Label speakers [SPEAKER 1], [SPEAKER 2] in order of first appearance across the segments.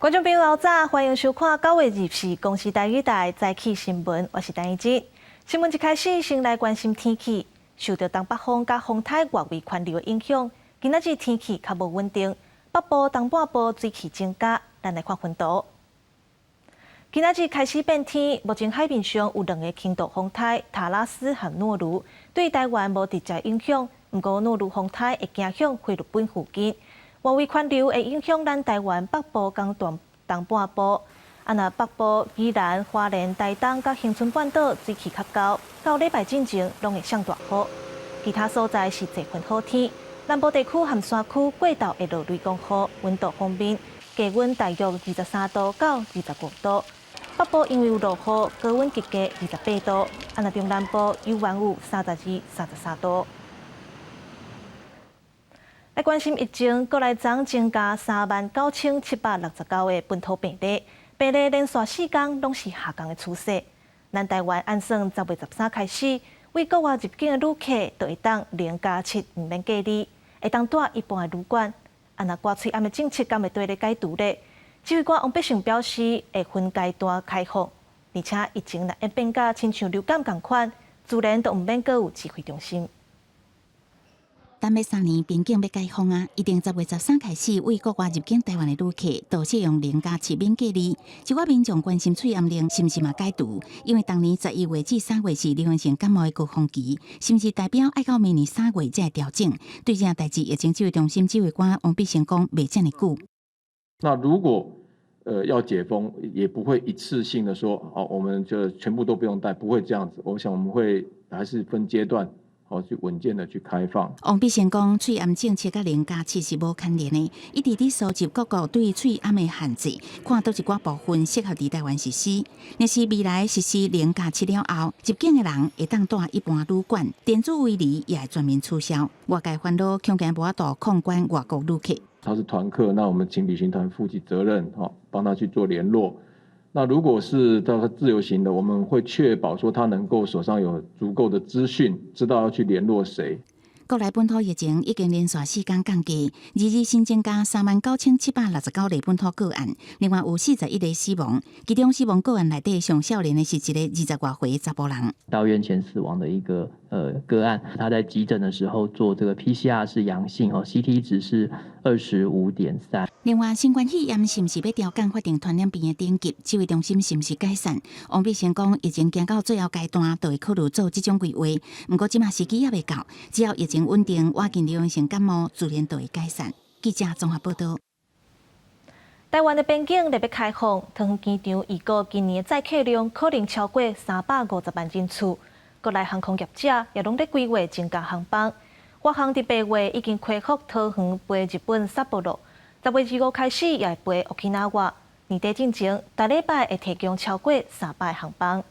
[SPEAKER 1] 觀眾朋友早，歡迎收看9月24公視台語台早起新聞，我是陳怡之。新聞一開始，先來關心天氣。受著東北風佮風颱外圍環流的影響，今仔日天氣較無穩定，北部、東半部水汽增加。咱來看雲圖。今仔日開始變天，目前海面上有兩个輕度風颱塔拉斯和諾如，對台灣無直接影響。毋過諾如風颱會影響菲律賓附近。外圍環流會影響咱台灣北部佮東半部，啊若北部、宜蘭、花蓮、台東佮恆春半島水汽較厚，到禮拜進前攏會上大雨。其他所在是濟份好天。南部地區和山區過晝會落雷公雨。溫度方面，低溫大約23度到25度。北部因為有落雨，高溫極低28度。啊若中南部猶原有32、33度。來關心疫情，國內昨增加39,769个本土病例，病例連續4工攏是下降的趨勢。咱台灣按算10月13開始，對國外入境的旅客就會當0加7毋免隔離，會當蹛一般的旅館。啊，若掛喙罨的政策敢會綴咧解除咧？指揮官王必勝表示，會分階段開放，而且疫情若演變甲親像流感仝款，自然就毋免閣有指揮中心。
[SPEAKER 2] 等欲三年邊境欲解封啊！一定10月13開始，對國外入境台灣的旅客，都適用零加七免隔離。一寡民眾關心喙罨令是毋是嘛解除？因為當年11月至3月是流行性感冒的高峰期，是毋是代表愛到明年三月才會調整？對這件代誌，疫情指揮中心指揮官王必勝講，袂遮爾久。
[SPEAKER 3] 那如果要解封，也不會一次性的說，哦，我們就全部都不用戴，不會這樣子。我想我們會還是分階段。好，去穩健的去開放。
[SPEAKER 2] 王必勝講，喙罨政策佮零加七是無牽連的，一直佇搜集各國對喙罨的限制，看佗一寡部分適合佇台灣實施。若是未來實施零加七了後，入境的人會當蹛一般旅館，電子圍籬也會全面取消。外界煩惱恐驚無法度控管外國旅客。
[SPEAKER 3] 他是團客，那我們請旅行團負起責任，哈，幫他去做聯絡。那如果是他自由行的，我們會確保說他能夠手上有足夠的資訊，知道要去聯絡誰。
[SPEAKER 2] 國內本土疫情已經連續4工降低，二二新增加39,769例本土個案，另外有41个死亡，其中死亡個案內底上少年的是一个20外歲查埔人。
[SPEAKER 4] 到院前死亡的一個個案，他在急診的時候做這個 PCR 是陽性哦，CT 值是25.3。
[SPEAKER 2] 另外，新冠肺炎是毋是欲調降法定傳染病的等級？指揮中心是毋是解散？王必勝講，疫情行到最後階段，就會考慮做這種規劃。毋過這馬時機猶未到，只要疫情穩定，倚近流行性感冒自然就會改善。記者綜合報道。
[SPEAKER 1] 台灣的邊境欲開放，桃園機場預估今年的載客量可能超過350萬人次。國內航空業者也攏咧規劃增加航班。華航佇8月已經恢復桃園飛日本札幌，10月25開始也會飛沖繩縣。年底進前，逐禮拜會提供超過300航班。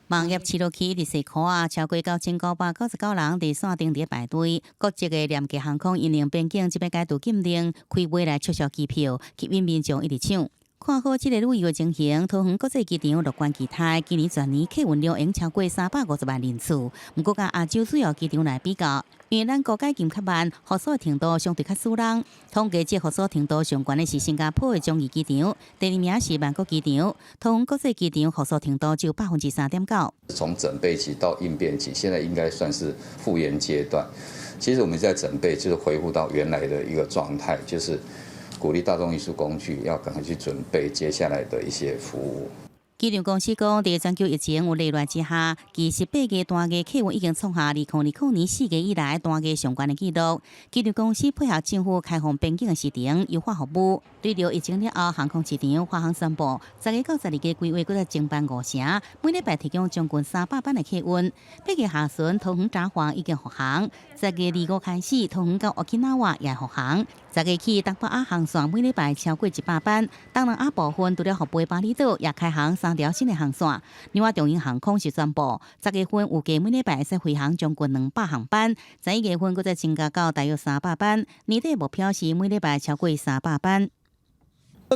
[SPEAKER 5] 網頁飼落去佇西箍啊，超過9999人佇線頂佇排隊。國籍的廉價航空因應邊境這擺解除禁令，開賣來促銷機票，吸引民眾一直搶。看好這个旅遊的情形，桃園國際機場樂觀期待，今年全年客運量會超過350萬人次。毋過，佮亞洲主要機場來比較，因為咱國解禁較慢，復甦的程度相對較輸人。統計這復甦程度上懸的是新加坡的樟宜機場，第二名是曼谷機場。桃園國際機場復甦程度只有3.9%。
[SPEAKER 6] 從準備期到應變期，現在應該算是復原階段。其實我們在準備，就是恢復到原來的一個狀態，就是鼓勵大眾運輸工具要趕快去準備接下來的一些服務。
[SPEAKER 5] 機場公司講，佇全球疫情有例外之下，其實8月單月客運已經創下2020年4月以來單月上懸的紀錄。機場公司配合政府開放邊境的時程，優化服務。對著疫情了後，航空市場華航宣布，10月到12月規劃閣再增班五成，每禮拜提供將近300班的客運。8月下旬，桃園札幌已經復航；10月25開始，桃園到沖繩也復航。10月起，東北亞航線每禮拜超過100班。東南亞部分除了復飛巴厘島，也開航三條新的航線。另外，長榮航空是宣布，10月份預計每禮拜會使飛航將近200航班，11月份閣再增加到大約300班。年底目標是每禮拜超過三百班。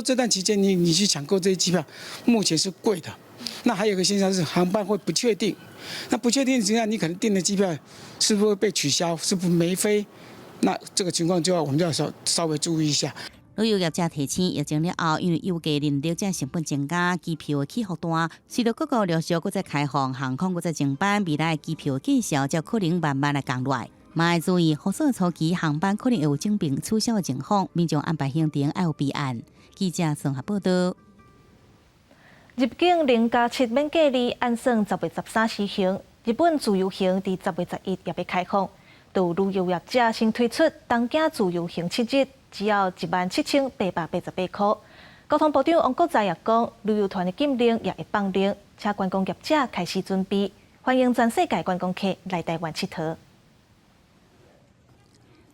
[SPEAKER 7] 這段期間，你去搶購這些機票，目前是貴的。那還有一個現象是航班會不確定，那不確定之下，你可能訂的機票是不是會被取消，是不是沒飛？那這個情況就要我們就要稍稍微注意一下。
[SPEAKER 5] 旅遊業者提醒，疫情了後，因為油價、人力這成本增加，機票的起伏大，隨著各國陸續閣再開放，航空閣再增班，未來機票價數才可能慢慢來降落來。嘛愛注意，復甦初期航班可能會有整並取消的情況，民眾安排行程愛有備案。記者綜合報道。
[SPEAKER 1] 入境0+7免隔離，按算10月13實行。日本自由行佇10月11也欲開放，就旅遊業者先推出東京自由行7日，只要17,888塊。交通部長王國材也講，旅遊團的禁令也會放寬，請觀光業者開始準備，歡迎全世界觀光客來台灣𨑨迌。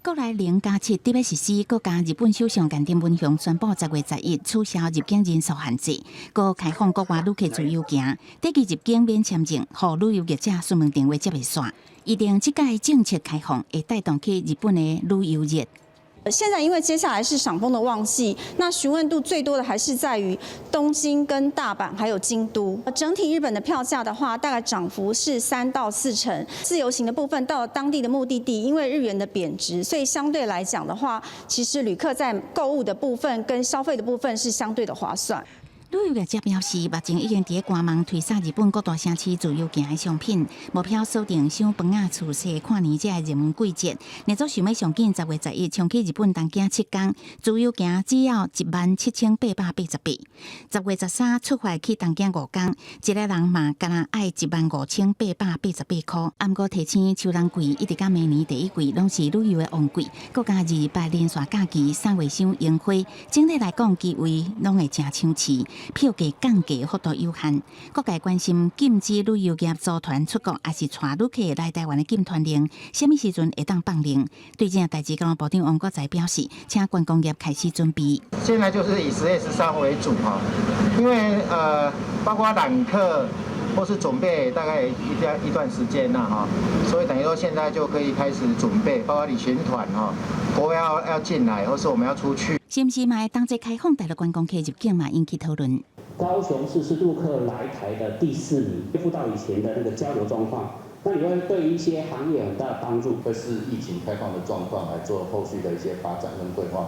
[SPEAKER 2] 國內0+7得欲實施，閣加日本首相岸田文雄宣布10月11取消入境人數限制，閣開放國外旅客自由行，短期入境免簽證，予旅遊業者詢問電話接袂煞。預定這屆政策開放會帶動起日本的旅遊熱。
[SPEAKER 8] 現在因為接下來是賞楓的旺季，那詢問度最多的還是在於東京跟大阪還有京都。整體日本的票價的話，大概漲幅是3到4成。自由行的部分到了當地的目的地，因為日元的貶值，所以相對來講的話，其實旅客在購物的部分跟消費的部分是相對的划算。
[SPEAKER 2] 旅遊業者表示，目前已經佇官網推銷日本各大城市自由行的商品，目標鎖定賞楓仔、除夕、跨年這个熱門季節。若做想欲上緊10月11衝去日本東京7天，自由行只要17,888。10月13出發去東京5天，一个人嘛干焦愛15,888塊。毋過提醒秋冬季一直到明年第一季攏是旅遊的旺季，閣加二八連續假期三月賞櫻花，整體來講機位攏會誠搶市。票價降價幅度有限，各界關心禁止旅遊業組團出國，抑是帶旅客來台灣的禁團令，啥物時陣會當放令？對這代誌，交通部長王國材表示，請觀光業開始準備。
[SPEAKER 9] 現在就是以10月13為主哈，因為包括攬客或是準備大概一段時間啦哈，所以等於說現在就可以開始準備，包括旅行團哈，國外要進來，或是我們要出去。
[SPEAKER 2] 是毋是嘛會當作開放大陸觀光客入境嘛，引起討論。
[SPEAKER 10] 高雄市是陸客來台的第四名，恢復到以前的那個交流狀況，那你會對一些行業很大的幫助。
[SPEAKER 6] 會視疫情開放的狀況來做後續的一些發展跟規劃。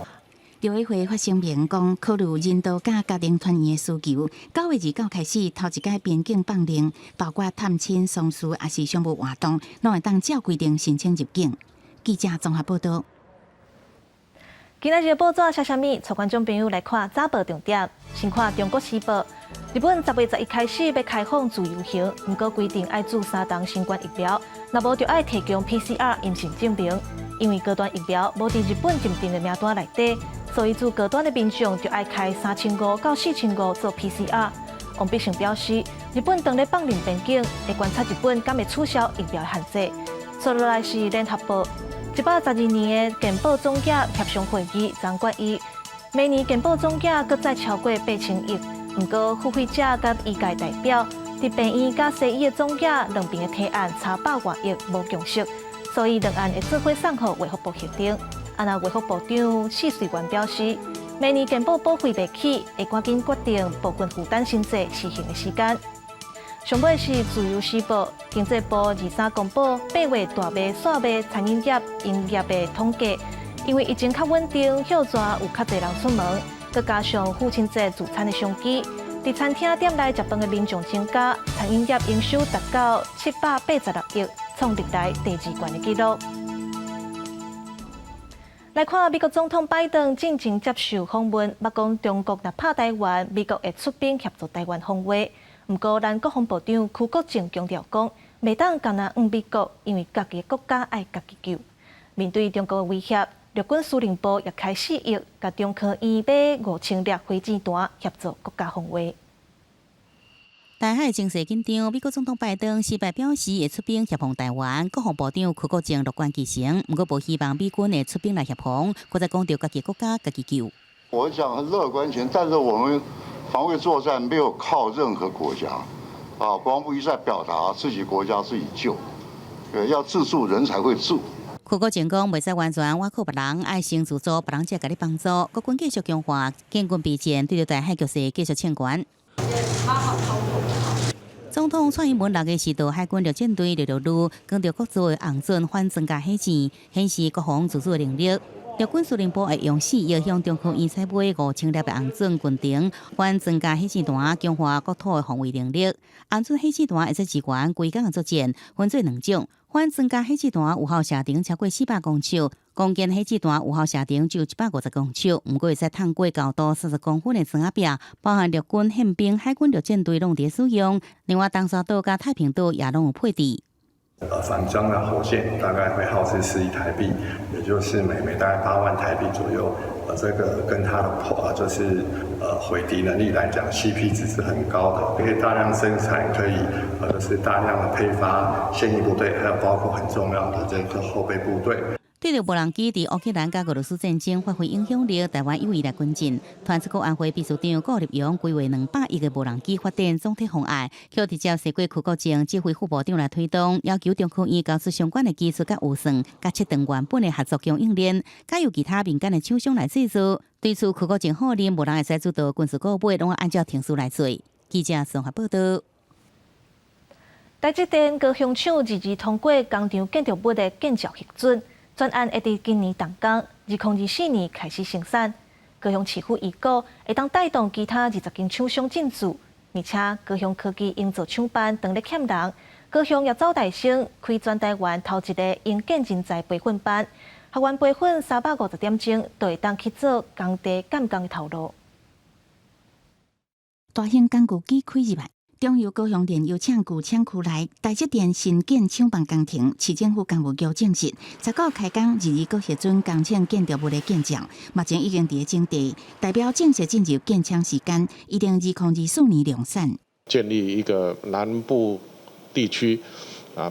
[SPEAKER 2] 陸委會發聲明講，考慮人道佮家庭團圓的需求，9月29開始頭一屆邊境放令，包括探親、喪事抑是商務活動，攏會當照規定申請入境。記者綜合報道。
[SPEAKER 1] 今仔日報紙寫啥物？帶觀眾朋友來看早報重點。先看《中國時報》，日本10月11開始欲開放自由行，毋過規定愛注三針新冠疫苗，若無就愛提供 PCR 陰性證明。因為高端疫苗無佇日本認定的名單內底，所以駐高端的民眾就愛開3500到4500做 PCR。王必勝表示，日本當咧放任邊境，會觀察日本敢會取消疫苗限制。接落來是《聯合報》。112年的健保總額協商會議昨決議，明年健保總額閣再超過8000億。毋過付費者佮醫界代表佇病院佮西醫的總額兩邊的提案差百外億無共識，所以兩案會做伙送予衛福部核定。啊，若衛福部長許瑞元表示，明年健保保費袂起，會趕緊決定部分負擔新制實行的時間。上尾是自由時報，經濟部23公布8月大賣、細賣餐飲業營業的統計，因為疫情較穩定，歇熱有較濟人出門，閣加上父親節聚餐的商機，佇餐廳店內食飯的民眾增加，餐飲業營收達到786億，創歷來第二懸的紀錄。來看美國總統拜登進前接受訪問，捌講中國若拍台灣，美國會出兵協助台灣防衛。毋過，咱國防部長邱國正強調講，袂當干焦向美國，因為家己的國家愛家己救。面對中國的威脅，陸軍司令部也開四億，共中科院買5000粒火箭彈協助國家防衛。
[SPEAKER 5] 台海情勢緊張，美國總統拜登四擺表示會出兵協防台灣，國防部長邱國正樂觀其成，毋過無希望美軍會出兵來協防，閣再講著家己國家家己救。
[SPEAKER 11] 我講很樂觀其成，但是我們防衛作戰沒有靠任何國家，啊，國防部一再表達自己國家自己救，要自助人才會助。
[SPEAKER 5] 邱國正講，袂使完全倚靠別人，愛先自助，別人才會共你幫助。國軍繼續強化建軍備戰，對著台海局勢繼續衝懸。總統蔡英文6月時到海軍陸戰隊六六旅，扛著國造的紅隼反裝甲火箭，顯示國防自主的能力。陸軍司令部會用4億向中科院採買5000粒的紅準軍艇，反增加火箭彈，強化國土的防衛能力。紅準火箭彈會使支援規工的作戰，分做兩種。反裝甲火箭彈有效射程超過400公尺，弓箭火箭彈有效射程只有150公尺。毋過會使探過高度30公分的磚仔壁，包含陸軍、憲兵、海軍陸戰隊攏佇使用。另外，東沙島佮太平島也攏有配置。
[SPEAKER 12] 反裝的火箭大概會耗資4億台幣，也就是每枚大概8萬台幣左右。這個跟它的破就是毀敵能力來講，CP 值是很高的，可以大量生產，可以就是大量的配發現役部隊，還有包括很重要的這個後備部隊。
[SPEAKER 5] 對著無人機佇烏克蘭佮俄羅斯戰爭發揮影響力，台灣有意來跟進。團體國安會秘書長顧立雄規劃200億的無人機發展總體方案，予直接踅過柯國政指揮副部長來推動，要求中科院交出相關的技術佮預算，佮切斷原本的合作供應鏈，佮由其他民間的廠商來製造。對此，柯國政否認無人會使主導軍事購買，攏按照程序來做。記者綜合報道。
[SPEAKER 1] 台積電高雄廠二二通過工廠建築物的建照核准。專案會佇今年動工，2024年開始生產。高雄市府預估會當帶動其他20間廠商進駐，而且高雄科技營造廠班當咧欠人，高雄也走大生開全台灣頭一个營建人才培訓班，學員培訓350點鐘，就會當去做工地監工的頭路。
[SPEAKER 2] 大型工具機開入來。中油高雄煉油廠舊廠區內，台積電新建廠房工程，市政府工務局證實，19開工，二二閣核准工廠建築物的建照，目前已經佇咧徵地，代表正式進入建廠時間，預定2024年量產。
[SPEAKER 13] 建立一個南部地區啊，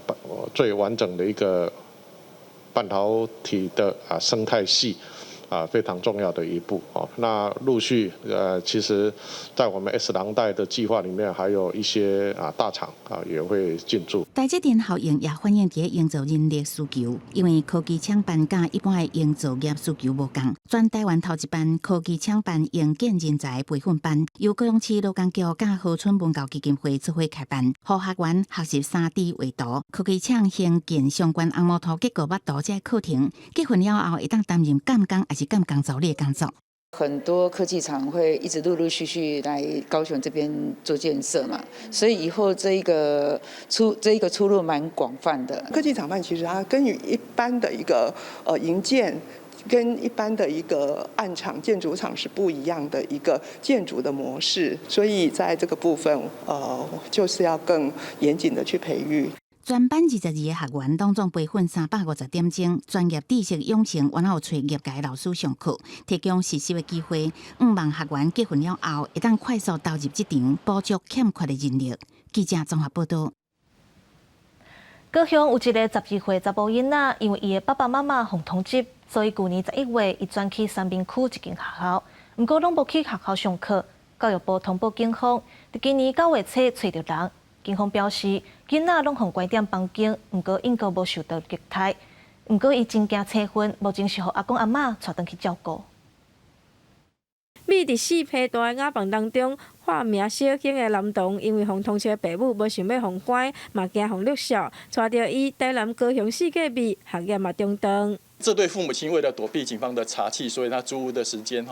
[SPEAKER 13] 最完整的一個半導體的啊生態系。啊，非常重要的一步哦。那陸續其實，在我們 S 廊帶的計劃裡面，還有一些啊大廠啊也會進駐。
[SPEAKER 2] 台積電效應也反映佇營造人力需求，因為科技廠班佮一般的營造業需求無仝。全台灣頭一班科技廠辦營建人才培訓班，由高雄市勞工局佮禾春文教基金會做伙開辦，予學員學習3D 畫圖、科技廠興建相關紅毛圖結構捌圖這課程，結訓了後會當擔任監工，抑是監工助理的工作。
[SPEAKER 14] 很多科技廠會一直陸陸續續來高雄這邊做建設嘛，所以以後這一個出路蠻廣泛的。
[SPEAKER 15] 科技廠辦其實它跟一般的一個營建，跟一般的一個案場建築廠是不一樣的一個建築的模式，所以在這個部分，就是要更嚴謹的去培育。
[SPEAKER 2] 全班22個學員當中培訓350點鐘，專業知識養成，然後揣業界老師上課，提供實習的機會。向望學員結訓了後，會當快速投入職場，補足欠缺的人力。記者綜合報道。
[SPEAKER 1] 高雄有一个12歲查埔囡仔，因為伊的爸爸媽媽予通緝，所以舊年11月，伊轉去三民區一間學校，毋過攏無去學校上課。教育部通報警方，佇今年9月初揣著人。警方表示，囡仔攏予關佇房間，毋過應該無受到虐待。毋過伊真驚青昏，目前是予阿公阿嬤帶轉去照顧。
[SPEAKER 16] 覕佇四坪大的瓦房當中，化名小興的男童，因為予通緝的爸母無想欲予關，嘛驚予虐小，帶著伊台南高雄四界覕，學業嘛中斷。
[SPEAKER 17] 這對父母親為了躲避警方的查緝，所以他租屋的時間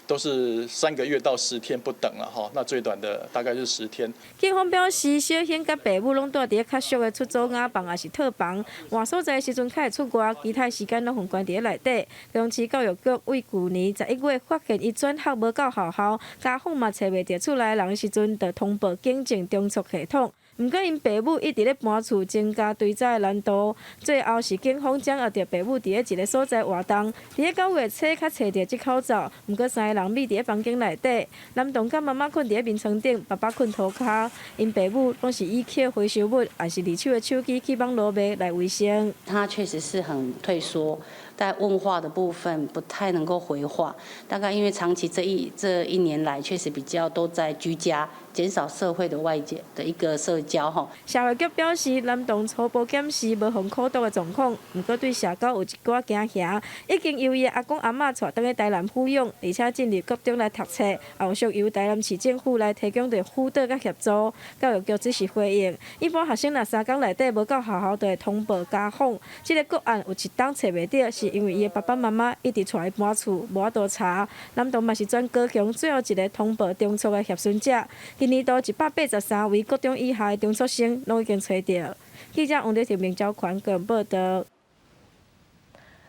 [SPEAKER 17] 都是3個月到10天不等了哈。那最短的大概是十天。
[SPEAKER 16] 警方表示，小興佮爸母攏住佇咧較俗的出租瓦房，抑是套房，換所在的時陣較會出外，其他時間攏予關佇咧內底。高雄市教育局為舊年11月發現伊轉學無到學校，家訪嘛揣袂著厝內人的時陣，就通報警政中促系統。毋過𪜶爸母一直咧搬厝，增加追查的難度。最後是警方掌握著爸母佇咧一个所在活動，佇咧9月初才揣著這口罩。毋過三个人覕佇咧房間內底，男童佮媽媽睏佇咧眠床頂，爸爸睏塗跤。𪜶爸母攏是以抾回收物，抑是二手的手機去網路賣來維生。
[SPEAKER 18] 他確實是很退縮，在問話的部分不太能夠回話。大概因為長期這一年來，確實比較都在居家，減少社會的外界的一個社交吼。
[SPEAKER 16] 社會局表示，男童初步檢視無予苦毒的狀況，毋過對社交有一寡驚嚇，已經由伊的阿公阿嬤帶轉去台南撫養，而且進入國中來讀冊，後續由台南市政府來提供著輔導佮協助。教育局只是回應，一般學生若三工內底無到學校，就會通報家訪。這个個案有一冬揣袂著，是是因為伊的爸爸媽媽一直帶伊搬厝，無法度查。南投嘛是全高雄最後一个通報中輟的協存者。今年度183位國中以下的中輟生攏已經揣著。記者王德婷、明昭權報道。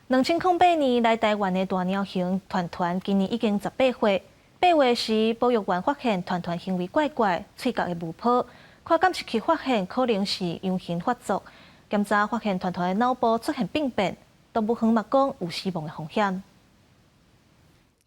[SPEAKER 1] 2008年來台灣的大鳥熊團團，今年已經18歲。8月時，保育員發現團團行為怪怪，喙角會冒泡，看監視器發現可能是羊痌發作。檢查發現團團的腦部出現病變，動物園嘛講有死亡的風險。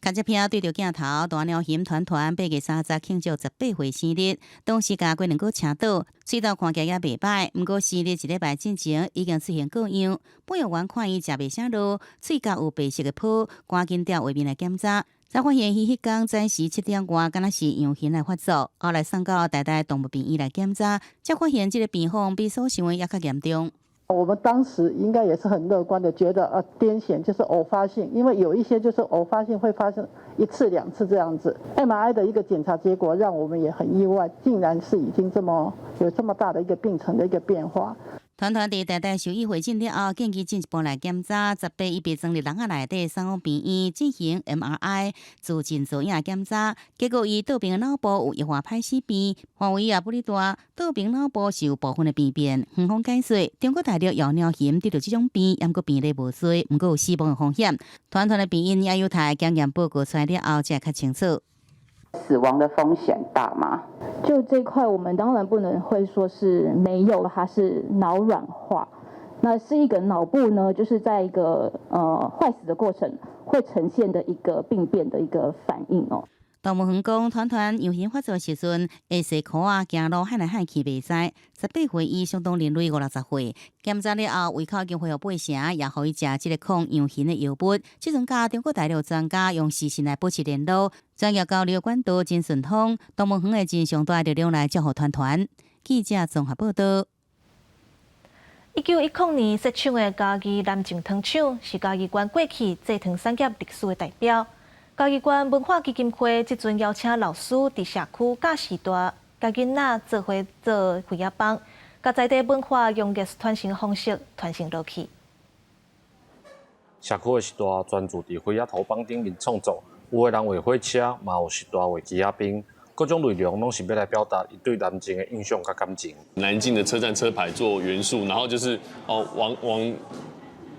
[SPEAKER 5] 牽這片對著鏡頭，大鳥熊團團8月30慶祝18歲生日，當時共幾兩個車倒，喙頭看起來也袂䆀。毋過生日一禮拜進前已經出現過樣，保育員看伊食袂啥落，喙角有白色的泡，趕緊調畫面來檢查，才發現伊彼工早時7點外，敢若是羊痌來發作，後來送到台大動物病院來檢查，才發現這个病況比所想的猶較嚴重。
[SPEAKER 19] 我們當時應該也是很樂觀的，覺得癲癇就是偶發性，因為有一些就是偶發性會發生一次兩次這樣子。MRI 的一個檢查結果讓我們也很意外，竟然是已經這麼有這麼大的一個病程的一個變化。
[SPEAKER 5] 團團佇台大獸醫會診了後，建議進一步來檢查。18伊被裝佇籠仔內底送往病院進行 MRI 自進造影檢查，結果伊倒爿的腦部有液化歹死病，範圍也不哩大，倒爿腦部是有部分的病變。園方解說，中國大陸枵鳥熊得著這種病，毋過病例無濟，毋過有死亡的風險。團團的病因也有待檢驗報告出來了後，才會較清楚。
[SPEAKER 20] 死亡的風險大嗎？
[SPEAKER 21] 就這塊，我們當然不能會說是沒有，它是腦軟化，那是一個腦部呢，就是在一個壞死的過程會呈現的一個病變的一個反應哦。
[SPEAKER 5] 動物園講，團團羊痌發作時陣，會踅箍仔行路，喊來喊去袂知。18歲伊相當人類五六十歲，檢查了後，胃口已經恢復八成，也予伊食這个抗羊痌的藥物。這陣佮中國大陸專家用視訊來保持聯絡，專業交流管道真順通。動物園會盡上大力量來照顧團團。記者綜合報道。
[SPEAKER 1] 1910年設廠的嘉義南靖糖廠是嘉義縣過去製糖產業歷史的代表。嘉義縣文化基金會這陣邀請老師佇社區佮序大佮囡仔做伙做花仔枋，共在地文化用藝術傳承方式傳承落去。
[SPEAKER 22] 社區的序大專注佇花仔陶枋頂面創作，有的人畫火車，嘛有序大畫機仔兵，各種內容攏是欲來表達伊對南靖的印象佮感情。
[SPEAKER 23] 南靖的車站車牌做元素，然後就是哦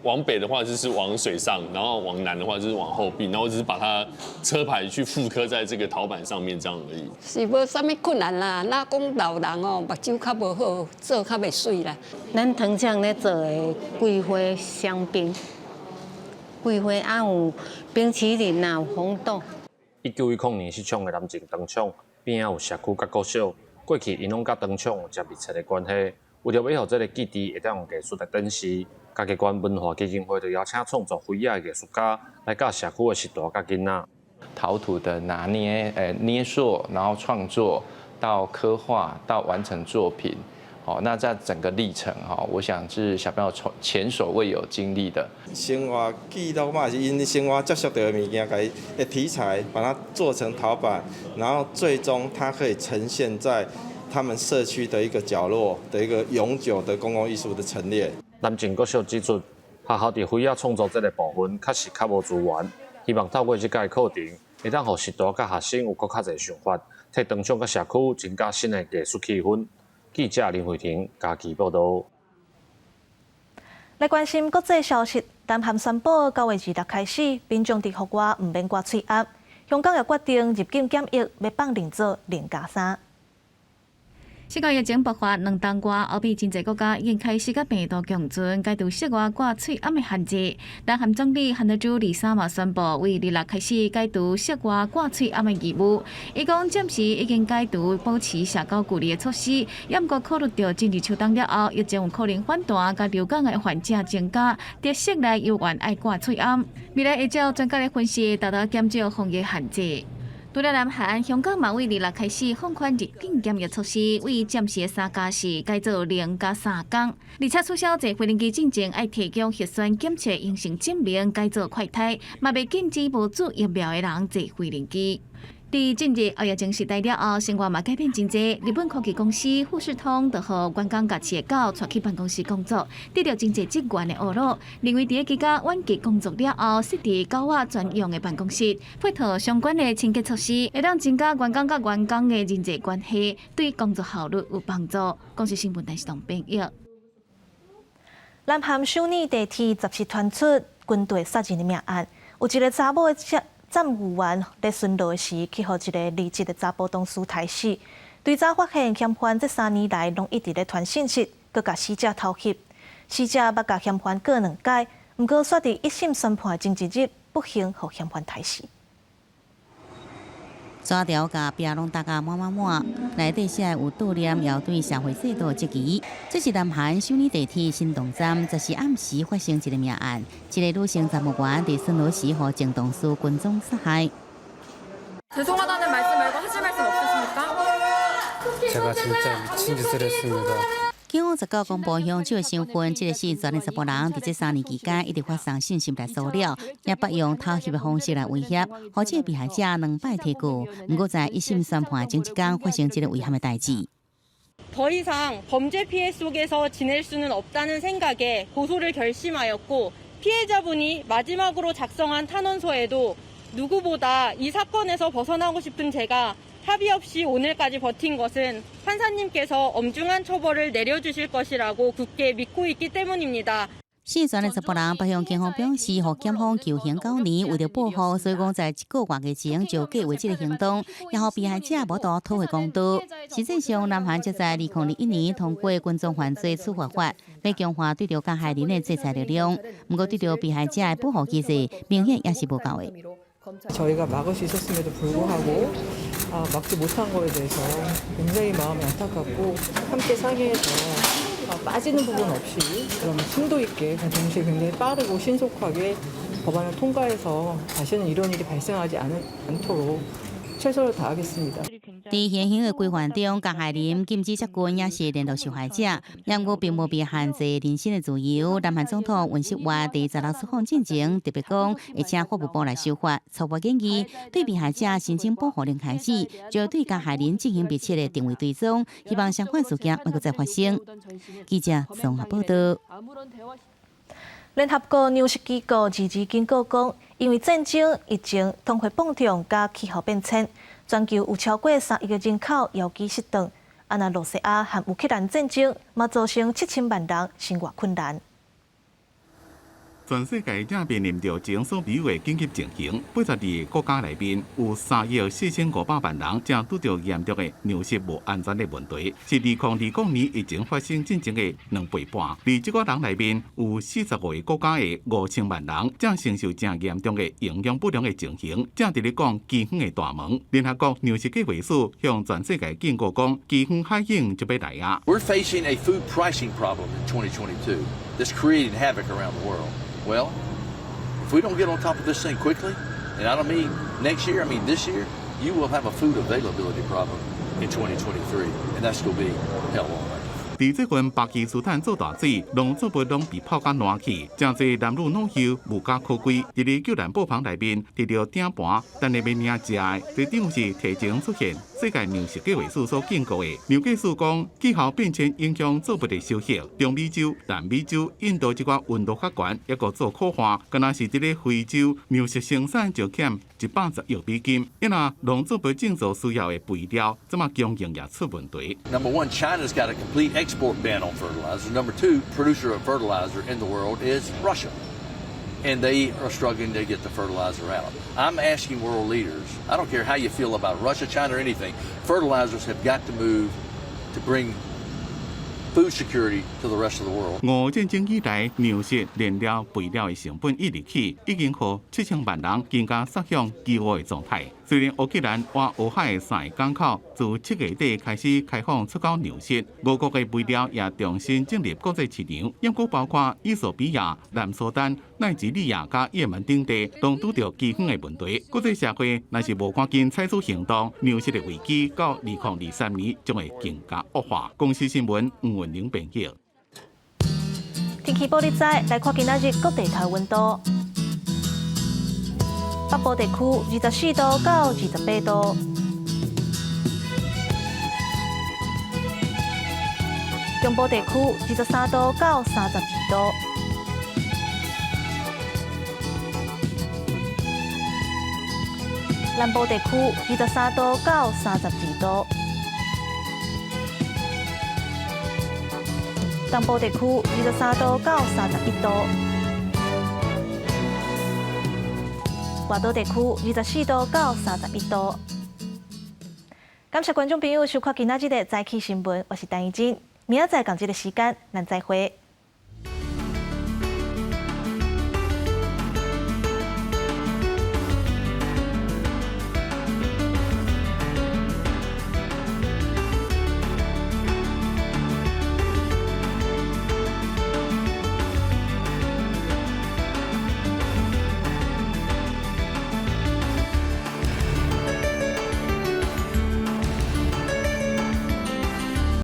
[SPEAKER 23] 往北的話就是往水上，然後往南的話就是往後壁，然後只是把它車牌去復刻在這個陶板上面這樣而已。
[SPEAKER 24] 是無啥物困難啦，若講老人哦，目睭較無好，做較袂媠啦。
[SPEAKER 18] 咱糖廠咧做的桂花香檳，桂花啊有冰淇淋啊，有紅豆。
[SPEAKER 22] 1910年設廠的南靖糖廠邊仔有社區佮國小，過去𪜶攏佮糖廠有誠密切的關係。為著欲予這个記憶會當用藝術來展示，嘉義縣文化基金會就邀請創作花仔的藝術家來教社區的序大佮囡仔。
[SPEAKER 25] 陶土的拿捏、捏塑，然後創作到刻畫到完成作品，哦，那在整個歷程哈，我想是小朋友從前所未有經歷的。
[SPEAKER 26] 生活記錄嘛，是𪜶生活接觸著的物件，共伊的題材把它做成陶板，然後最終它可以呈現在他們社區的一個角落的一個永久的公共藝術的陳列。
[SPEAKER 22] 南靖國小指出，學校佇花仔創作這个部分確實較無資源，希望透過這屆課程，會當予序大佮學生有閣較濟想法，替糖廠佮社區增加新的藝術氣氛。記者林慧婷嘉義報導。
[SPEAKER 1] 來關心國際消息，南韓宣布9月26開始，民眾佇戶外毋免掛喙罨。香港也決定入境檢疫欲放另做0+3。
[SPEAKER 27] 世界疫情爆發2冬外，歐美真濟國家已經開始佮病毒共存，解除室外掛喙罨的限制。南韓總理韓德洙23嘛宣布，為26開始解除室外掛喙罨的義務。伊講暫時已經解除保持社交距離的措施，也毋過考慮著進入秋冬了後，疫情有可能反彈，佮流感的患者增加，佇室內猶原愛掛喙罨。未來會照專家的分析，大大減少防疫限制。除了南韓，香港嘛為26開始放寬入境檢疫措施，為暫時的3+4改做0+3工，而且取消坐飛行機進前愛提供核酸檢測陰性證明，改做快篩，嘛袂禁止無注疫苗的人坐飛行機。佇進入後疫情時代了後，生活嘛改變真濟。日本科技公司富士通就予員工共飼的狗帶去辦公室工作，得著真濟職員的懊惱，認為佇咧居家遠距工作了後，設置狗仔專用的辦公室，配套相關的清潔措施，會當增加員工佮員工的人際關係，對工作效率有幫助。公視新聞電視台編譯。
[SPEAKER 1] 南韓首爾地鐵十七傳出軍隊殺人的命案，有一个查某的站務員咧巡邏時，去予一个離職的查埔同事刣死。追查發現，嫌犯這3年來攏一直咧傳訊息，閣共死者偷翕。死者捌共嫌犯告兩擺，毋過煞佇一審宣判前一日，不幸予嫌犯刣死。
[SPEAKER 5] 紙條佮壁攏貼甲滿滿滿，內底寫有悼念，也有對社會制度質疑。這是南韓首爾地鐵新洞站，十四暗時發生一个命案，一个女性站務員佇巡邏時，予前同事軍裝殺害。
[SPEAKER 3] 죄송하다는말씀말고하실말씀없으십니까
[SPEAKER 4] 제가진짜미친짓을했습니다
[SPEAKER 5] 警方19公布兇手的身份，這个涉嫌的查埔人佇這3年期間一直發送信息來騷擾，也捌用偷翕的方式來威脅，予這个被害者兩擺提告。毋過在一審宣判前一工發生這个遺憾的代誌。
[SPEAKER 6] 더 이상 범죄 피해 속에서 지낼 수는 없다는 생각에 고소를 결심하였고 피해자분이 마지막으로 작성한 탄원서에도 누구보다 이 사건에서 벗어나고 싶은 제가 합의 없이 오늘까지 버틴 것은 판사님께서 엄중한 처벌을 내려주실 것이라고 굳게 믿고 있기 때문입니다.
[SPEAKER 5] 涉嫌的查埔人，向警方表示，予檢方求刑9年，為著報復，所以講在一個月前就計劃這个行動，也予被害者無法討回公道。實際上，南韓則在2021年通過軍裝犯罪處罰法，欲強化對著加害人的制裁力量。毋過，對著被害者的保護機制，明顯也是無夠的。
[SPEAKER 7] 저희가 막을 수 있었음에도 불구하고 막지 못한 거에 대해서 굉장히 마음이 안타깝고 함께 상의해서 빠지는 부분 없이 그런 심도 있게 동시에 굉장히 빠르고 신속하게 법안을 통과해서 다시는 이런 일이 발생하지 않도록 최선을 다하겠습니다.
[SPEAKER 5] 佇現行的規範中，加害人禁止接近，也是聯絡受害者，毋過並無被限制人身的自由。南韓總統尹錫悅佇十六出訪進前，特別講會請法務部來修法，初步建議對被害者申請保護令開始，就對加害人進行密切的定位追蹤，希望相款事件莫閣再發生。記者綜合報道。
[SPEAKER 1] 聯合國糧食機構二二警告講，因為戰爭、疫情、通貨膨脹佮氣候變遷，全球有超過3億个人口枵飢失頓。啊，若露西亞和烏克蘭戰爭，嘛造成7000萬人生活困難。
[SPEAKER 8] 全世界正面臨著前所未有的緊急情形，82个國家內面有3億4500萬人正拄著嚴重的糧食無安全的問題，是2020年疫情發生進前的2倍半。佇這個人內面有45個國家的5000萬人正承受誠嚴重的營養不良的情形，正佇咧講饑荒的大門。聯合國糧食計劃署向全世界警告講，饑荒海湧就欲來啊！
[SPEAKER 9] We're facing a food pricing problem in 2022 that's creating havoc around the world. Well, if we don't get on top of this thing quickly, and I don't mean next year, I mean this year, you will have a food availability problem in 2023, and that's going to be hell on earth.
[SPEAKER 8] 佇最近巴基斯坦做大水，農作物攏被泡甲爛去，誠濟男女老幼無家可歸。佇咧救難布棚內面，提著鼎盤，等咧欲領食的，這頂是提前出現世界糧食計劃署所警告的。糧計署講，氣候變遷影響作物的收穫，中美洲、南美洲、印度這寡溫度較懸，猶閣做苦旱，敢若是佇咧非洲糧食生產就減110億美金。因為農作物種植需要的肥料，這馬供應也出問題。
[SPEAKER 9] Number one, China's got a complete export ban on fertilizer. Number two, producer of fertilizer in the world is Russia. And they are struggling to get the fertilizer out. I'm asking world leaders, I don't care how you feel about Russia, China, or anything, fertilizers have got to move to bring food security to the rest of the world.
[SPEAKER 8] 俄戰爭以來，糧食、燃料、肥料的成本一直起，已經予7000萬人更加趨向飢餓的狀態。雖然烏克蘭倚烏海的三个港口自7月底開始開放出口糧食，俄國的肥料也重新進入國際市場，毋過包括衣索比亞、南蘇丹、奈及利亞佮也門等地，攏拄著饑荒的問題。國際社會若是無趕緊採取行動，糧食的危機到2023年將會更加惡化。公視新聞吳文玲編譯。
[SPEAKER 1] 天氣報你知，來看今仔日各地頭溫度。北部地區24度到28度。中部地區23度到32度。南部地區23度到32度。東部地區23度到31度。外島地區24度到31度。感謝觀眾朋友收看今仔日的早起新聞，我是陳怡靜。明仔載仝這个時間，咱再會。